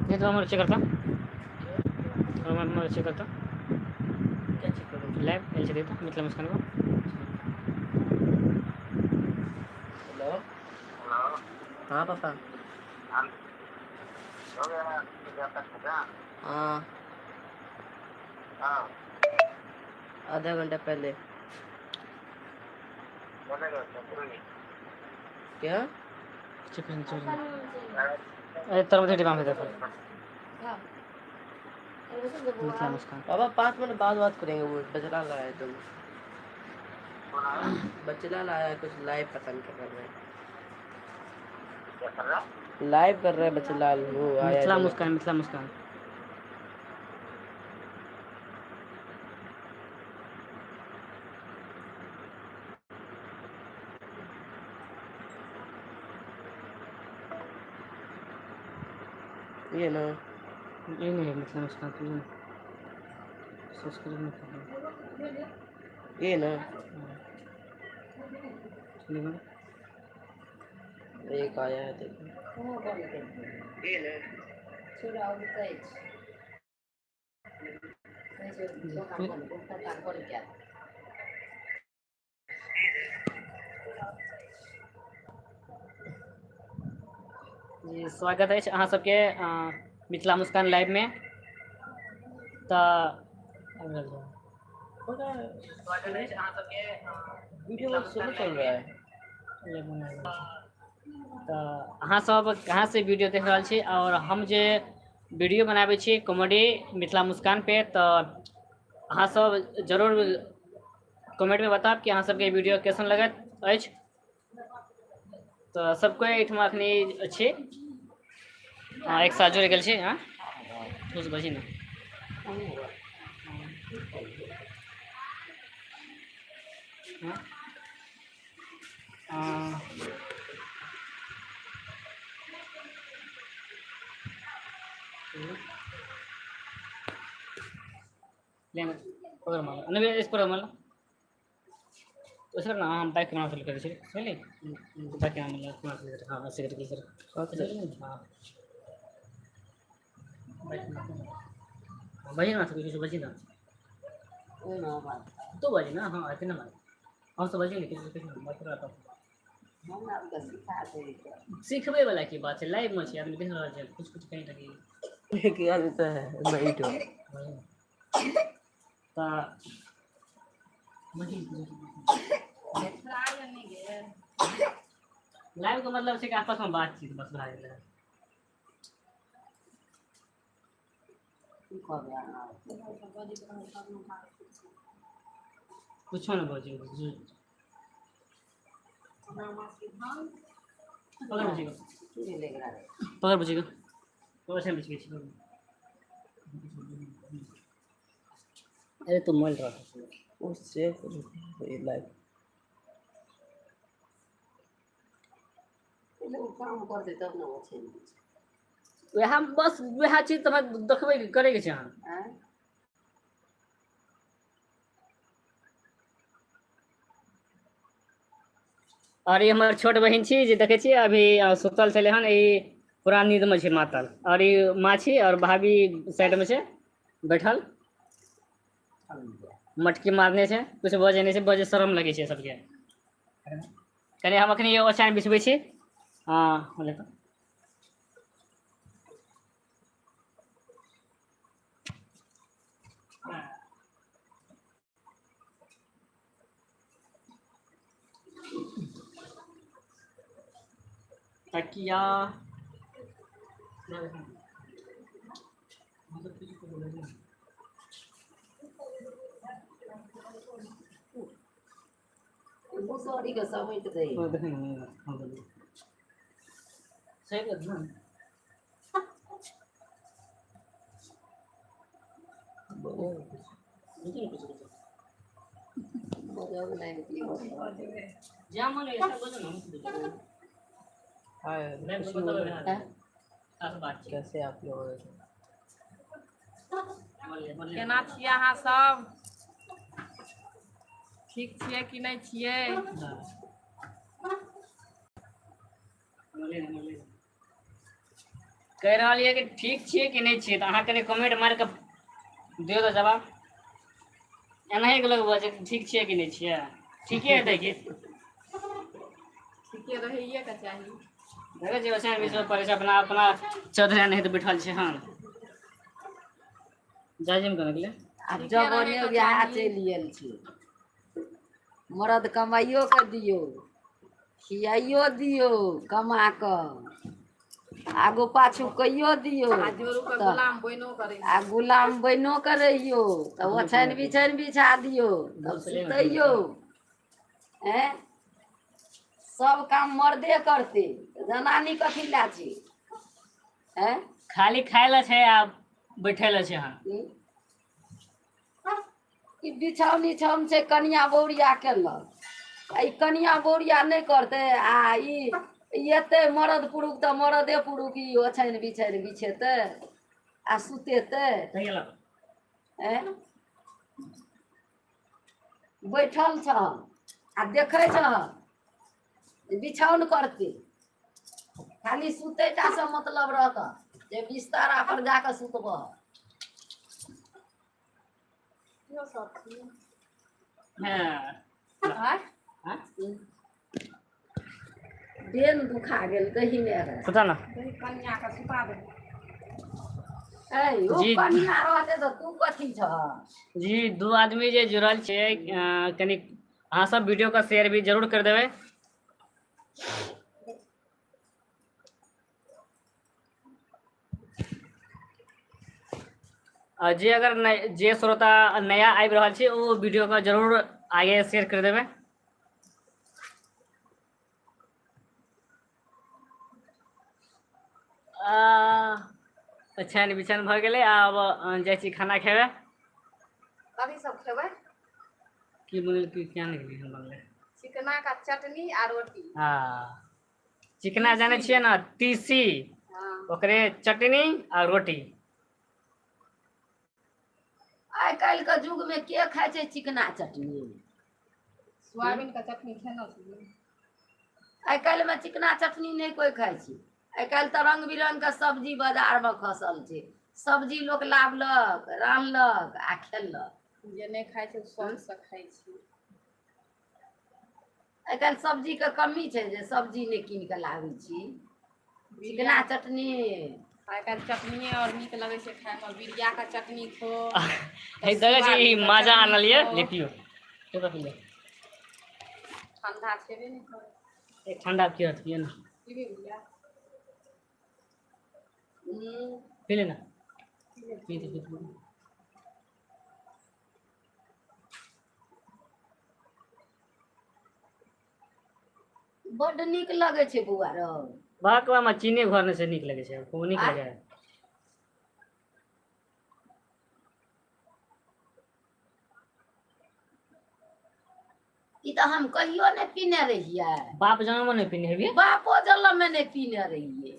ये तो हमारे चेक करता, हमारे चेक करता। क्या चेक करूँ? लाइव एल से देता मिथिला मुस्कान को। हेलो। हाँ पापा। हाँ, आधा घंटा पहले। क्या? चेक कर। अरे तर मध्ये डिब्बा में देखो मिथिला मुस्कान। पापा 5 मिनट बाद बात करेंगे। वो बचलाल आया है, तुम बचलाल आया है, कुछ लाइव पता नहीं क्या कर रहे हैं। लाइव कर रहा है बचलाल, वो आया मिथिला है। मुस्कान, मिथिला मुस्कान। ये ना ये नहीं है मिथिला मुस्कान, तो ये सब्सक्राइब नहीं कर। ये ना देखो। एक आया है देखो। ये ना जी स्वागत है अहाँ सबके मिथिला मुस्कान लाइव में। तऽ स्वागत है अहाँ सबके वीडियो बहुत स्लो चल रहा है। तऽ अहाँ सब कहाँ से वीडियो देख रहल छी और हम जे वीडियो बनाबै छी कॉमेडी मिथिला मुस्कान पे, तऽ अहाँ सब जरूर कमेंट में बताब कि अहाँ सबके वीडियो कैसन लगैत अछि। तऽ सब कोइ एहिठमा अखनी छी, हाँ एक साथ जुड़ि गेल छी। हाँ कुछ बजी ना। हाँ हाँ लेना पकड़ मार अने इस पर मार उसका ना। हम बाइक बना कर छी समझली, बाइक के नाम बना कर। हाँ ऐसे करके सर। हाँ बाइक बजी ना, कुछ बजी ना तो बजी ना। हाँ ऐसे ना मार, हम सब बजी नहीं किसी किसी मत रहा। सीखबै वाला की बात छै, लाइव में छै आदमी देख रहल छै, कुछ कुछ कहीं लगी क्या देता है नहीं तो। तऽ लाइव के मतलब छै कि आपस में बातचीत बस भए गेलै। कुछो नहि बजै, पकड़ बची पकड़ बची पकड़ बची। अरे तू मोबाइल रख। उससे ये लाइव वएह बस वएह चीज तऽ हमरा देखबै करैके छै अहाँ। और ई हमर छोट बहिन छी जे देखै छियै अभी सुतल छलै हन, ई पूरा नींद में छै मातल। और ई माँ छी और भाभी साइड में छै बैठल, मटकी मारने छै, कुछ बजै नहि छै, बजै शरम लगै छै सबके। कनि हम अखनी ओछाइन बिछबै छी। हाँ बोले तऽ तकिया सही बात ना। जा मन ऐसा बोलो ना। हाय। मैं बताओ बात। कैसे आप लोग? केना छियै अहाँ सब? ठीक छियै कि नहि छियै? कहि रहल यऽ कि ठीक छियै कि नहि छियै, तऽ अहाँ कनि कमेंट मारि कऽ दियौ तऽ जवाब। एनाहे के लोक बजै छै, ठीक छियै कि नहि छियै? ठीके हेतै की? ठीके रहैये के चाही। देखै छियै ओछाइन बिछबै पड़ै छै, अपना अपना चौधरी नहि तऽ बैठल छै। हन जाजिम केना गेलै? आब ठीके जवाने रहैके बियाह चाही। चलि गेल छै। मरद कमाइयो कऽ दियौ, खियाइयो दियौ, कमा कऽ आगू पाछू कैयो दियौ, आ जोरू के तऽ गुलाम बनिओ करै आ गुलाम बनिओ कऽ रहियौ, तऽ ओछाइन बिछाइन बिछा दियौ, तब सुतैयौ। आँय, सब काम मर्दे करतै, जनानी कथी लए छै? आँय, खाली खाय लए छै आ बैठे लए छै। अहाँ ई बिछौन इछौन छै कनिया बौरिया केलक, आ ई कनिया बौरिया नहि करतै, आ ई एतै मरद पुरुख तऽ मरदे पुरुख ई ओछाइन बिछाइन बिछेतै आ सुतेतै। आँय, बैठल छह आ देखै छह बिछौन करतै, खाली सुतै टा से मतलब रहत जे बिस्तारा पर जाकऽ सुतबह। इहो सब छी। हँ। आँय? हँ? देन दुखा गेल दहिने रे। सुता ना। दही कनिया के सुता देबै। ऐ ओ जी। कनिया रहतै तऽ तू कथी छह? जी, दू आदमी जे जुड़ल छै, कनि अहाँ सब वीडियो का शेयर भी जरूर कर देबै। आ जे अगर जे श्रोता नया आबि रहल छै ओ वीडियो के जरूर आगे शेयर कर देबै। ओछाइन बिछाइन भऽ गेलै, आब जाइ छी खाना खेबै। कथी सब खेबै? की बनेल की क्या नहि गेलियै हम बनलै? चिकना का चटनी आ रोटी। हँ, चिकना जानै छियै ने? तीसी। हँ। ओकरे चटनी आ रोटी। आइ काल्हिके युगमे के खाइ छै चिकना चटनी? सोयाबीन के चटनी खेने छियै? आइ काल्हिमे चिकना चटनी नहि कोइ खाइ छै। आइ काल्हि तऽ रङ्ग बिरङ्गके सब्जी बाजारमे खसल छै, सब्जी लोक लाबलक, रान्हलक आ खेलक। जे नहि खाइ छै ओ शौक से खाइ छै। आइ काल्हि सब्जीके कमी छै जे सब्जी नहि कीन कऽ लाबै छी चिकना चटनी। आइ काल्हि चटनिए आओर नीक लगै छै खायमे। बिरिया के चटनी खो। हे देखै छी, ई सोयाबीनके माजा चटनी आनलियै। खो। ले पियौ, ले पी ले। ठंडा छेबे नहि करै। एक ठंडा पियत, पियो ने। पीबी बिरिया? पी ले ना, पी पी पी। बड्ड नीक लगै छै बौआ रौ। बाकवा मे चीनी घोरने से नीक लगै छै, खूब नीक लगै है। ई तऽ हम कहियो नहि पीने रहियै। बाप जनमो नहि पीने हेबी। बापो जनममे नहि पीने रहियै।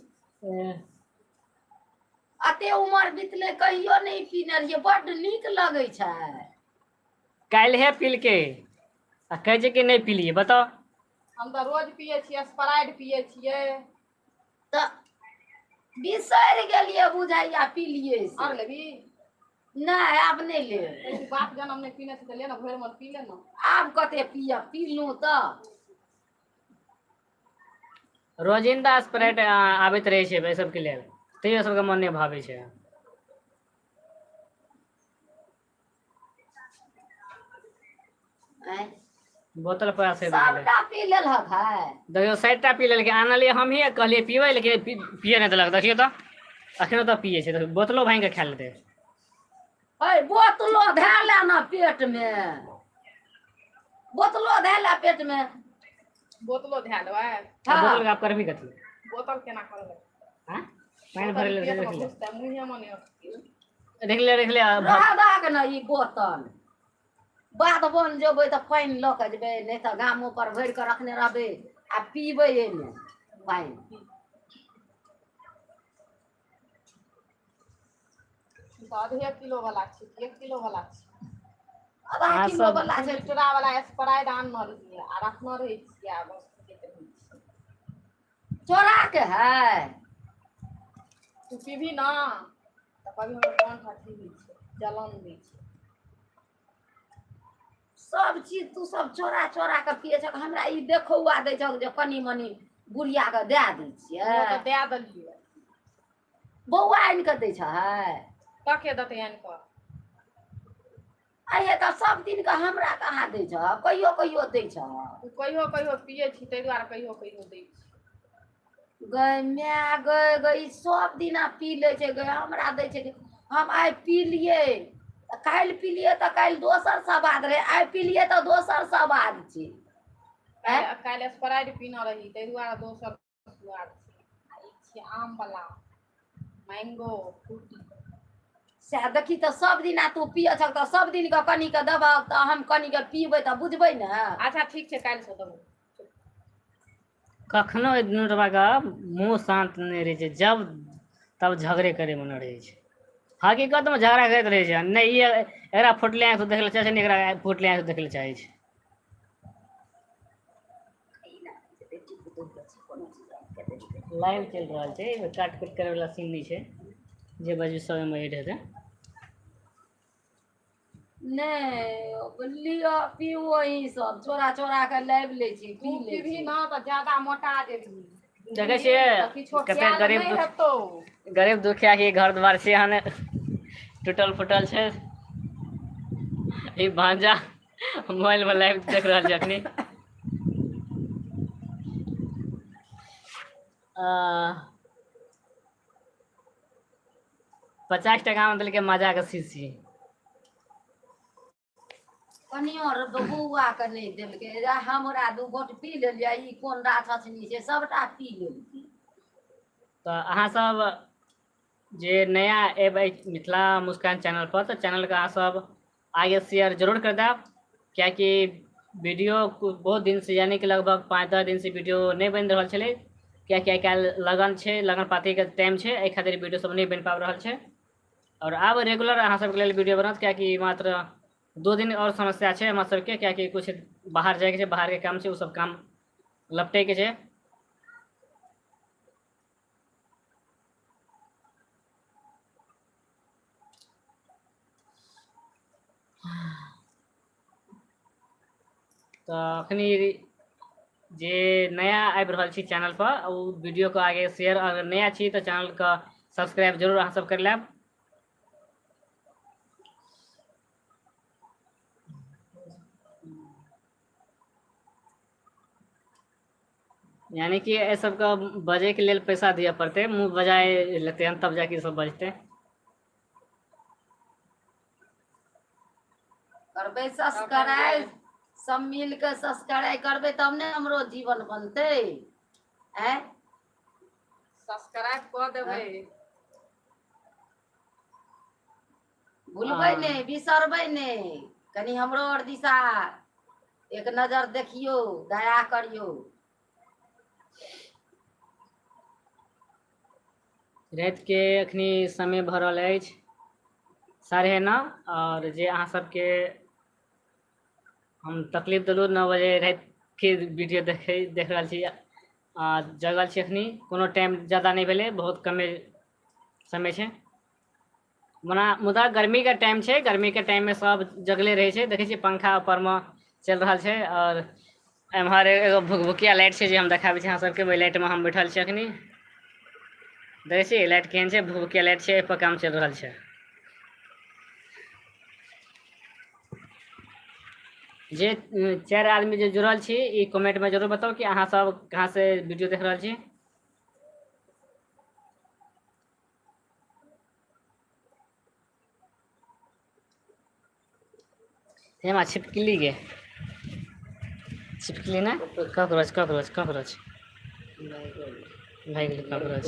अते उमर बितलै, कहियो नहि पीने रहियै। बड्ड नीक लगै छै। काल्हे पीलकै आ कहै छै कि नहि पीलियै, बताउ। हम तऽ रोज पियै छियै, स्प्राइट पियै छियै। तऽ बिसरि गेलियै बुझाइया पीलियै से। आओर लेबी? नहि, आब नहि लेब। कहै छी बाप जनम नहि पीने छै तऽ ले ने, भरि मन पी ले ने। आब कते पियब, पीलहुँ तऽ। रोजिंदा स्प्राइट आबैत रहै छै एहि सबके लेल, तैयो सबके मन नहि भाबै छै। आँय? बोतल पूरा सैद गेलै। सबटा पी लेलहक है? देखियौ, 60 टा पी लेलकै। आनलियै हमही, कहलियै पीबै, लेकिन पिए नहि देलक। देखियौ तऽ अखनो तऽ पियै छै। देखियौ, बोतलो भाङि कऽ खा लेतै। है, बोतलो धए ले ने पेटमे, बोतलो धए ले पेटमे। बोतलो धए लेबै? हँ। बोतल के आब करबी कथी? बोतल केना करबै? आँय? पानि भरै लए। पेटमे देख ले। घुसतै, मुँहेमे नहि अटतै। देख ले, देख ले। रह दहक ने ई बोतल। बाध बन जेबै तऽ पानि लऽ कऽ जेबै, नहि तऽ गामो पर भरि कऽ रखने रहबै आ पीबै एहिमे पानि। तऽ आधे किलो वाला छै कि 1 किलो वाला छै? आधा अहाँ किलो सब- वाला छै। लीटरा वाला स्प्राइट आनने रहियै आ रखने रहै छियै आ बस पीैत रहै छियै। चोरा के है। तू पीबही ना तऽ कभी हमर कंठ अथी होइ छै, जलन दै छै। सब चीज तू सब चोरा चोरा के पिए छक, हमरा ई देखौआ दै छक जे कनि मनि बुढ़िया के दए दै छियै। ओ तऽ दए देलियै। बौआ आनि कऽ दै छै? कके देतै आनि कऽ? अहे तऽ सब दिन के हमरा कहाँ दै छह, कहियो कहियो दै छह। तू कहियो कहियो पियै छी, ताहि दुआरे कहियो कहियो दै छी। गै माय गै गै, ई सब दिना पी लै छै गै, हमरा दै छै। हम आइ पी लियै तऽ काल्हि पीलियै तऽ काल्हि दोसर सवाद रहै, आइ पीलियै तऽ दोसर सवाद छै। काल्हि काल्हि स्प्राइट पीने रही, ताहि दुआरे दोसर स्वाद छै। आ ई छियै आम वाला मैंगो फ्रूटी। सएह देखी तऽ, सब दिना तू पियै छह तऽ सब दिन के कनिके देबहक तऽ हम कनिके पीबै तऽ बुझबै ने। अच्छा ठीक छै, काल्हिसँ देबौ। कखनो एहि दुनू के मुँह शान्त नहि रहै छै, जब तब झगड़े करे मन रहै छै। हकीकतमे झगड़ा करैत रहै छै। नहि ई एकरा फुटले आँखिसँ देखै लए चाहै छै, नहि एकरा फुटले आँखिसँ देखै लए चाहै छै। लाइव चलि रहल छै, एहिमे काट कुट करै वला सीन नहि छै, जे बजबै सब एहिमे एड हेतै। नहि लिअ, पीउ, अहीं सब चोरा चोरा के लाबि लै छी, तू पी लै पीबही छी। ना तऽ ज्यादा मोटा जेबही। देखै छियै तऽ किछो कते खायल गरीब नहि दुख हेतौ। गरीब दुखिया के घर द्वार छै, एहन टूटल फूटल छै। ई भांजा मोबाइल मे लाइव देख रहल छै अखनी। 50 टका मे देलकै माजा के शीशी। कनियो आर बौआ के नहि देलकै, हमरा दू गोट पी लेलियै, ई कोन राक्षसनी छै, सबटा पी लेलकै। तऽ अहाँ सब जे नया एबै मिथिला मुस्कान चैनल पर, तऽ चैनलके अहाँ सब आगे शेयर जरूर कर देब, कियाकि वीडियो बहुत दिन से, यानी कि लगभग 5-10 दिन से वीडियो नहि बनि रहल छलै, कियाकि आइ काल्हि लगन छै, लगन पातीके टाइम छै, एहि खातिर वीडियो सब नहि बनि पाबि रहल छै। आओर आब रेगुलर अहाँ सबके लेल वीडियो बनत, कियाकि मात्र 2 दिन आओर समस्या छै हमरा सबके, कियाकि कुछ बाहर जाइके छै, बाहरके काम छै, ओ सब काम लपटैके छै। तऽ अखनी जे नया आबि रहल छी चैनल पर, ओ वीडियोके आगे शेयर, अगर नया छी तऽ चैनलके सब्सक्राइब जरूर अहाँ सब कर लेब। यानी कि एहि सबके बजैके लेल पैसा दिअ पड़तै, मुँह बजाय लेतै हन तब जाके ई सब बजतै। करबै सब्सक्राइब, सब मिल के सब्सक्राइब करबै तब ने हमरो जीवन बनतै। आँय? सब्सक्राइब कऽ देबै। भूलबै नहि, बिसरबै नहि, कनि हमरो आर दिशा एक नजर देखियौ, दया करियौ। रातिके अखनी समय भऽ रहल अछि 9:30, आओर जे अहाँ सबके हम तकलीफ देलहुँ, 9 बजे रातिके वीडियो देख रहल छी आ जगल छी अखनी, कोनो टाइम ज्यादा नहि भेलै, बहुत कमे समय छै। मना मुदा गर्मीके टाइम छै, गर्मीके टाइममे सब जगले रहै छै। देखै छियै पंखा ऊपरमे चलि रहल छै आओर एम्हर एगो भुकभुकिया लाइट छै, जे हम देखाबै छी अहाँ सबके। ओहि लाइटमे हम बैठल छी अखनी। देखै छियै लाइट केहन छै? भुकभुकिया लाइट छै, एहिपर काम चलि रहल छै। जे चारि आदमी जे जुड़ल छी, ई कमेंटमे जरूर बताउ कि अहाँ सब कहाँ से वीडियो देख रहल छी। हेमा छिपकली गे, छिपकली ने, कॉकरोच, कॉकरोच, कॉकरोच भए गेलै, कॉकरोच।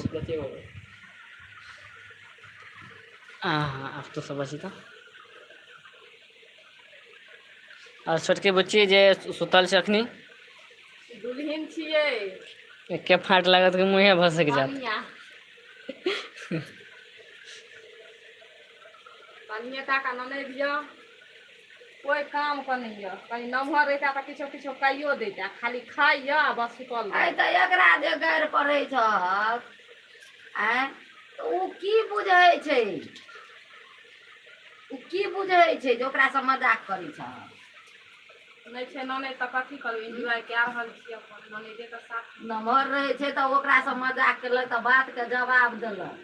आब तो सब बची तऽ आओर छोटकी बुच्ची जे सुतल छै अखनी। दुल्हिन छियै। एके फाट लागत कि मुँहे भसकि जायत। कनिया कनिये टा के ननैद यऽ, कोइ काम के नहि यऽ। कनि नमहर रहिता तऽ किछो किछो काइयो दैता, खाली खाइय आ बस सुतल आइ रहै। तऽ एकरा जे गारि पड़ै छहक, आँय, तऽ ओ की बुझै छै, ओ की बुझै छै जे ओकरासँ मजाक करै छह? नहि छै ननैद तऽ कथी करबै, एन्जॉय कए रहल छी अपन ननैदेके साथ। नमहर रहै छै तऽ ओकरासँ मजाक केलक तऽ बातके जवाब देलक,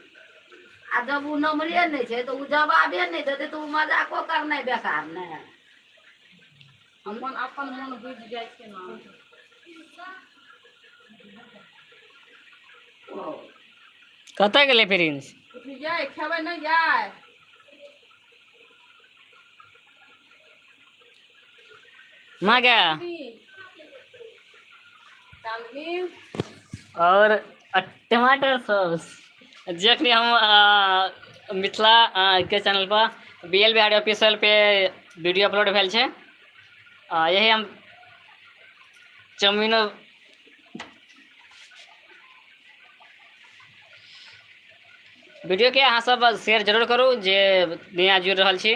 आ जब ओ नमरे नहि छै तऽ ओ जवाबे नहि देतै तऽ ओ मजाको करनाइ बेकार ने। अपन अपन मोन बुझि जाइ छै ने। ओ कतऽ गेलै प्रिंस? उठि जाइ, खेबै नहि जाइ। माँ गे। चाँदनी। और टमाटर सॉस। जखनी हम मिथिला के चैनल पर बी एल बिहारी ऑफिशियल पे वीडियो अपलोड भेल छै, यही हम चाउमीनो वीडियोके अहाँ सब शेयर जरूर करू जे नया जुड़ि रहल छी।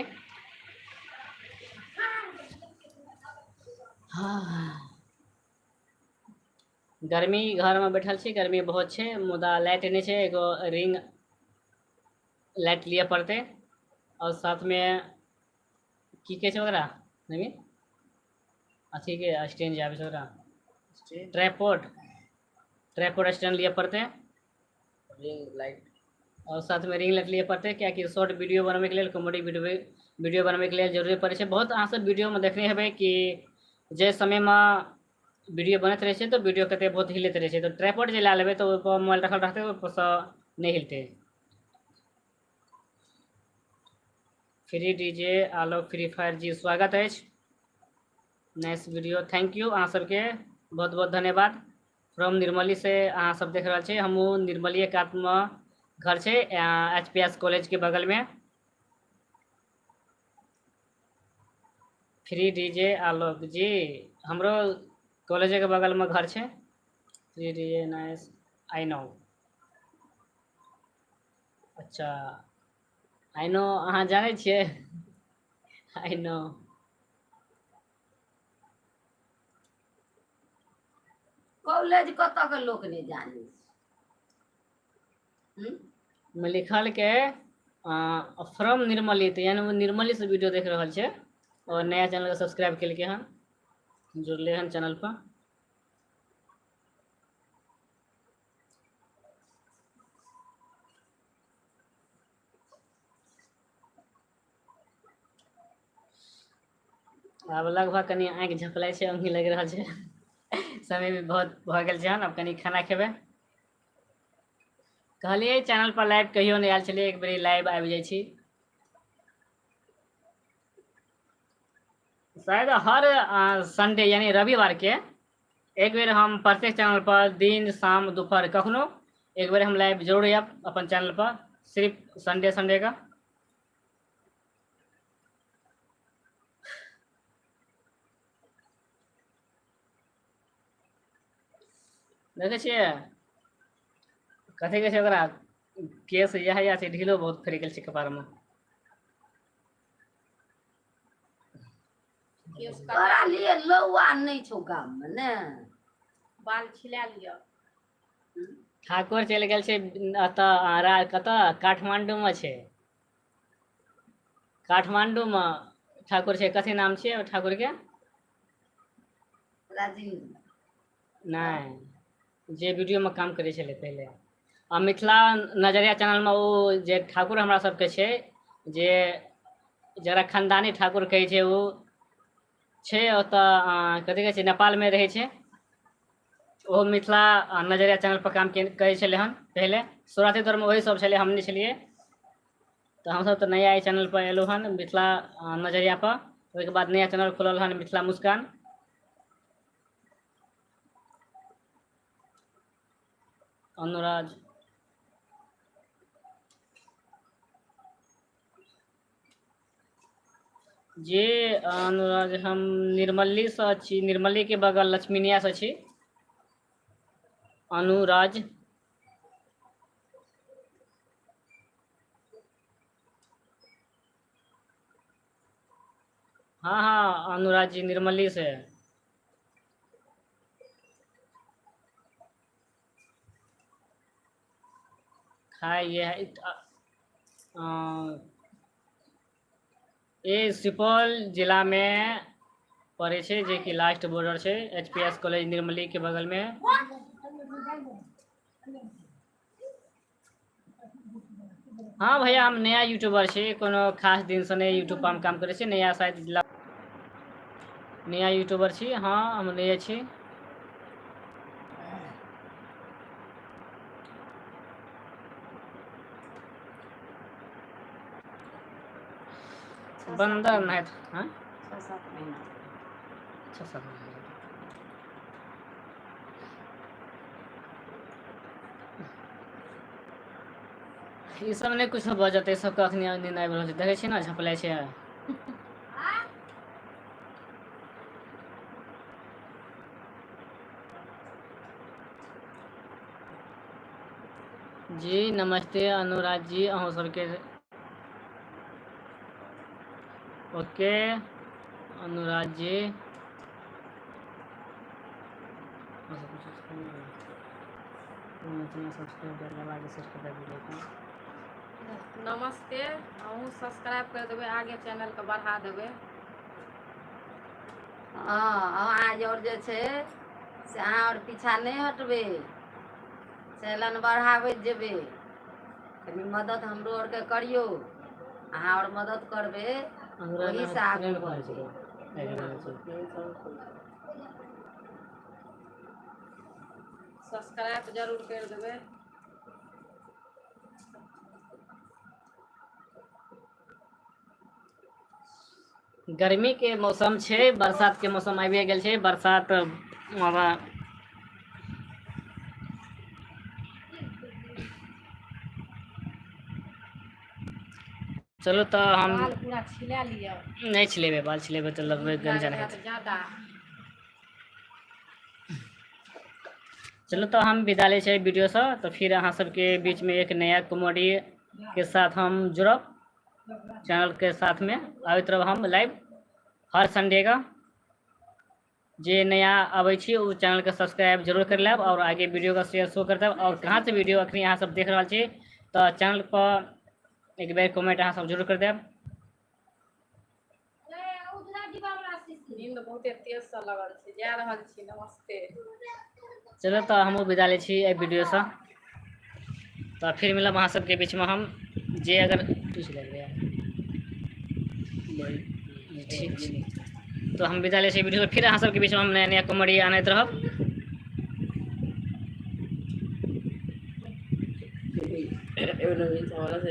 गर्मी घरमे बैठल छी, गर्मी बहुत छै, मुदा लाइट नहि छै। एगो रिंग लाइट लिअ पड़तै आओर साथमे की कहै छै ओकरा, नवीन अथीके स्टैंड जे आबै छै ओकरा, ट्राइपॉड, ट्राइपॉड स्टैंड लिअ पड़तै। रिंग लाइट आओर साथमे रिंग लाइट लिअ पड़तै, किएकि शॉर्ट वीडियो बनबैके लेल, कॉमेडी वीडियो वीडियो बनबैके लेल जरूरी पड़ै छै बहुत। अहाँ सब वीडियोमे देखने हेबै कि जे समयमे वीडियो बनैत रहै छै तऽ वीडियो कते बहुत हिलैत रहै छै, तऽ ट्राइपॉड जे लए लेबै तऽ ओहिपर मोबाइल रखल रहतै, ओहिपरसँ नहि हिलतै। Free DJ Alok free fire जी स्वागत अछि, नाइस वीडियो, thank you, अहाँ सबके बहुत बहुत धन्यवाद। फ्रॉम निर्मली से अहाँ सब देख रहल छी, हमहूँ निर्मलीए कातमे घर छै, एच पी एस कॉलेज के बगलमे। फ्री डीजे आलोक जी, हमरो कॉलेजे के बगलमे घर छै। Free DJ nice I know, अच्छा I know, अहाँ जानै छियै I know. College कतऽ के लोक नहि जानै छै। हम्म? मे लिखल के फ्रॉम निर्मली, तऽ यानी ओ निर्मली से वीडियो देख रहल छै और नया चैनल के सब्सक्राइब केलकै हन, जुड़ले हन चैनल पर। आब लगभग कनि आँखि झपलाइ छै, अङ्गी लागि रहल छै, समय भी बहुत भऽ गेल छै हन, आब कनि खाना खेबै। कहलियै चैनल पर लाइव कहियो नहि आयल छलियै, एक बेर लाइव आबि जाइ छी। शायद हर संडे यानी रविवार के एक बेर हम प्रत्येक चैनल पर दिन शाम दोपहर कखनो एक बेर हम लाइव जरूर आयब अपन चैनल पर, सिर्फ संडे संडे का। देखै छियै कथी कहै छै ओकरा, केस इएह इएह छै, ढीलो बहुत फरि गेल छै कपारमे। केस तोरा कटा लिए लौआ नहि छौ गाममे ने? बाल छिला लिअ। ठाकुर चलि गेल छै एतऽ, कतऽ, काठमाण्डूमे छै, काठमाण्डूमे ठाकुर छै। कथी नाम छियै ओ ठाकुरके? राजीव। नहि, जे वीडियोमे काम करै छलै पहिले आ मिथिला नजरिया चैनलमे, ओ जे ठाकुर हमरा सबके छै, जे जकरा खानदानी ठाकुर कहै छै, ओ छै ओतऽ, कथी कहै छै, नेपालमे रहै छै। ओ मिथिला नजरिया चैनल पर काम करै छलै हन पहिले, शुरुआती दौरमे वही सब छलै, हम नहि छलियै तऽ हमसब तऽ नया एहि चैनल पर एलहुँ हन मिथिला नजरिया पर। ओहिके बाद नया चैनल खुलल हन मिथिला मुस्कान। अनुराज जे अनुराज, हम निर्मलीसँ छी, निर्मलीके बगल लक्ष्मीनियासँ छी अनुराज। हाँ हाँ अनुराज जी निर्मली से। हाय, ये है ये सुपौल जिलामे पड़ै छै, जेकि लास्ट बॉर्डर छै, एच पी एस कॉलेज निर्मली के बगलमे। हाँ भैया, हम नया यूट्यूबर छी। कोनो खास दिनसँ नहि यूट्यूब पर हम काम करै छी। नया शायद नया यूट्यूबर छी। हाँ, हम नया छी। बन्दर नाहित, हाँ। 6-7 महीना। 6-7 महीना। ई सब नहि कुछो बजत। ई सबके अखनी नींद आबि रहल छै। देखै छियै ने, झपलै छै। जी नमस्ते अनुराग जी, अहूँ सबके। ओके अनुराग जी, सब्सक्राइब करके बाद शेयर कर वीडियो को। नमस्ते, अहूँ सब्सक्राइब कर देबै, आगे चैनलके बढ़ा देबै। हँ, अहाँ आओर जे छै से अहाँ आओर पीछा नहि हटबै, चैनल बढ़ाबैत जेबै। कनि मदद हमरो आरके करियौ। अहाँ आओर मदद करबै, अनुराग ओहिसँ आगू बढ़बै। सब्सक्राइब जरूर करि देबै। गर्मी के मौसम छै, बरसात के मौसम आबि गेल छै। बरसात हमरा चलू तऽ हम बाल पूरा छिला लिअ। नहि छिलेबै। बाल छिलेबै तऽ लगबै गंजन हेतै। ज्यादा। चलू तऽ हम विदा लै छियै वीडियोसँ। तऽ फिर अहाँ सबके बीचमे एक नया कॉमेडी के साथ हम जुड़ब। चैनल के साथमे आबैत रहब हम लाइव हर संडे का। जे नया आबै छी, ओ चैनलके सब्सक्राइब जरूर कर लेब और आगे वीडियो का शेयर सेहो कर देब। और कहाँ से वीडियो अखनी अहाँ सब देख रहल छी, तऽ चैनल पर एक बेर कमेंट अहाँ सब जरूर कर देब। नींद बहुते तेजसँ लगल छै। जा रहल छी, नमस्ते। चलो तऽ हमहूँ विदा लै छी एहि वीडियोसँ। तऽ फिर मिलब अहाँ सबके बीचमे हम। जे अगर पूछि लेबै, ठीक छै। तो हम विदा लै छी वीडियो। फिर अहाँ सबके बीचमे हम नया नया कॉमेडी आनैत रहब। एगो नवीन सवाल।